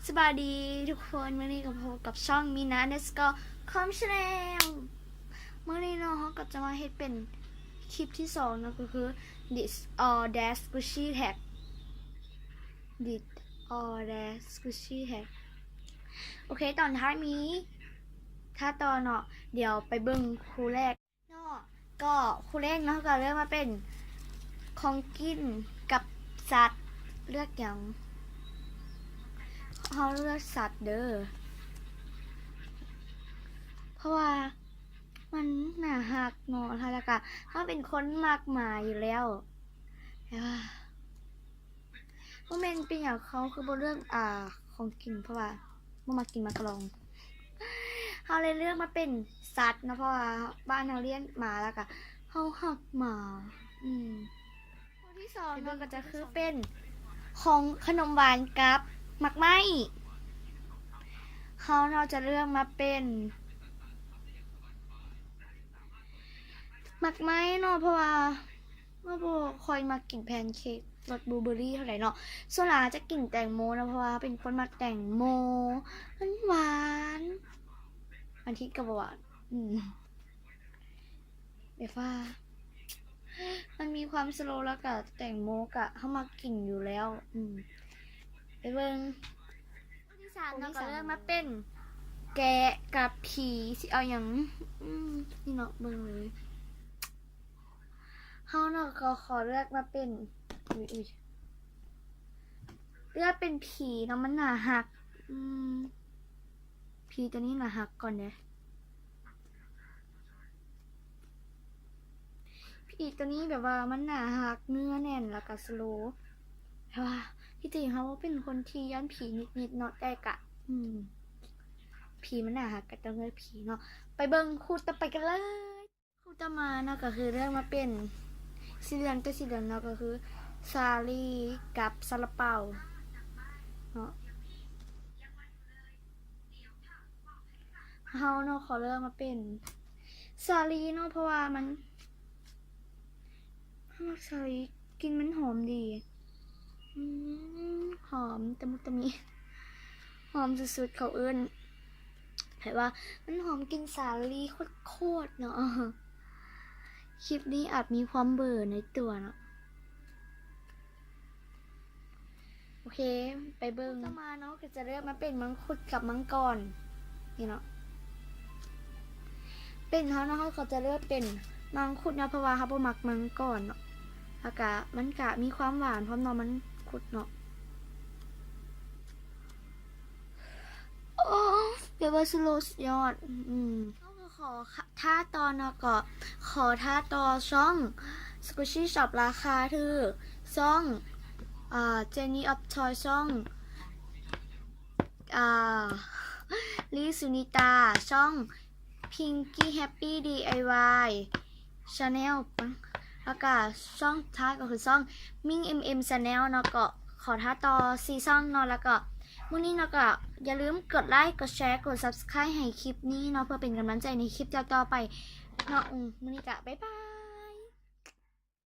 ສະບາຍດີທຸກຄົນ, ມື້ນີ້ກໍພົບກັບຊ່ອງ Mina underscore com channel. ມື້ນີ້ເນາະ ເຮົາກໍຈະມາເຮັດເປັນຄລິບທີສອງເນາະ ກໍຄື This or That Squishy Tag. This or That Squishy Tag. ໂອເຄ ຕອນທ້າຍມີທ່າຕໍ່ເນາະ, ດຽວໄປເບິ່ງຄູ່ແລກ. ເນາະ ກໍຄູ່ແລກເນາະ ເຮົາກໍເລືອກມາເປັນຂອງກິນກັບສັດ. ເລືອກຫຍັງ? ເຮົາເລືອກສັດເດີ ເພາະວ່າມັນໜ້າຮັກເນາະ ແລ້ວກໍເຮົາເປັນຄົນມັກໝາຢູ່ແລ້ວ ແຕ່ວ່າ ບໍ່ແມ່ນເປັນຫຍັງເຂົາຄືບໍ່ເລືອກ ອ່າ ຂອງກິນ ເພາະວ່າບໍ່ມັກກິນໝາກກະລອງ. ເຮົາເລີຍເລືອກມາເປັນສັດເນາະ ເພາະວ່າບ້ານເຮົາລ້ຽງໝາ ແລ້ວກະເຮົາຮັກໝາ. ອືມ ຂໍ້ທີສອງເນາະ ກໍຈະຄືເປັນຂອງຂະໜົມຫວານກັບໝາກໄມ້. ເຮົາເນາະຈະເລືອກມາເປັນໝາກໄມ້ເນາະ ເພາະວ່າ ເຮົາບໍ່ຄ່ອຍມັກກິນແພນເຄ້ກລົດບລູເບີຣີເທົ່າໃດເນາະ, ສ່ວນຫຼາຍຈະກິນແຕງໂມເນາະ ເພາະວ່າເປັນຄົນມັກແຕງໂມ ມັນຫວານ ບາງທີກໍບໍ່ຫວານ. ອືມ ແບບວ່າມັນມີຄວາມສະໂລ ແລ້ວກະແຕງໂມກະເຮົາມັກກິນຢູ່ແລ້ວ. ອືມ ໄປເບິ່ງ ຂໍ້ທີສາມເນາະ ກໍເລືອກມາເປັນແກະກັບຜີ ຊິເອົາຫຍັງ? ອືມ ນີ້ເນາະ ເບິ່ງເລີຍ. ເຮົາເນາະ ກໍຂໍເລືອກມາເປັນ ອຸ້ຍ ອຸ້ຍ ເລືອກເປັນຜີເນາະ ມັນໜ້າຮັກ. ອືມ ຜີຕົວນີ້ໜ້າຮັກກ່ອນເດ້. ຜີຕົວນີ້ແບບວ່າມັນໜ້າຮັກ ເນື້ອແໜ້ນ ແລ້ວກໍສະໂລ. ແຕ່ວ່າທີ່ຈິງເຮົາເປັນຄົນທີ່ຢ້ານຜີນິດໆເນາະ ແຕ່ກະ ອືມ ຜີມັນໜ້າຮັກ ກໍຕ້ອງເລືອກຜີເນາະ. ໄປເບິ່ງຄູ່ຕໍ່ໄປກັນເລີຍ. ຄູ່ຕໍ່ມາເນາະ ກໍຄືເລືອກມາເປັນສີເຫຼືອງ ແຕ່ສີເຫຼືອງເນາະ ກໍຄືສາລີກັບຊາລາເປົາເນາະ. ເຮົາເນາະ ຂໍເລືອກມາເປັນສາລີເນາະ ເພາະວ່າມັນ ເຮົາມັກສາລີ ກິ່ນມັນຫອມດີ. ອືມ ຫອມຕະມຸຕະມິ ຫອມສຸດໆ ເຂົາເອີ້ນ ໃຜວ່າມັນຫອມກິ່ນສາລີໂຄດໆເນາະ. ຄລິບນີ້ອາດມີຄວາມເບີໃນຕົວເນາະ. ໂອເຄ ໄປເບິ່ງ. ຕໍ່ມາເນາະ ກໍຈະເລືອກມາເປັນມັງຄຸດກັບມັງກອນ ນີ້ເນາະ. ເປັນເຮົາເນາະ ເຮົາກໍຈະເລືອກເປັນມັງຄຸດເນາະ ເພາະວ່າເຮົາບໍ່ມັກມັງກອນເນາະ. ແລ້ວກະມັນກະມີຄວາມຫວານພ້ອມເນາະ ມັງຄຸດເນາະ. ໂອ້ ແບບວ່າສະໂລສຸດຍອດ. ອືມ ເຮົາກໍຂໍ ຖ້າຕໍ່ເນາະ ກໍຂໍຖ້າຕໍ່ຊ່ອງ Squishy Shop ລາຄາຖືກ, ຊ່ອງ ອ່າ Jenny of Toy, ຊ່ອງ ອ່າ ລີ ສຸນິຕາ, ຊ່ອງ Pinky Happy ດີໄອວາຍ Channel ແລ້ວກະຊ່ອງສຸດທ້າຍກໍຄືຊ່ອງ Ming M M Channel ເນາະ. ກໍຂໍຖ້າຕໍ່ສີ່ຊ່ອງເນາະ. ແລ້ວກໍມື້ນີ້ເນາະ ກໍຢ່າລືມກົດໄລ ກົດແຊ ກົດ Subscribe ໃຫ້ຄລິບນີ້ເນາະ ເພື່ອເປັນກຳລັງໃຈໃນຄລິບຕໍ່ໆໄປເນາະ. ອືມ ມື້ນີ້ກະບາຍບາຍ.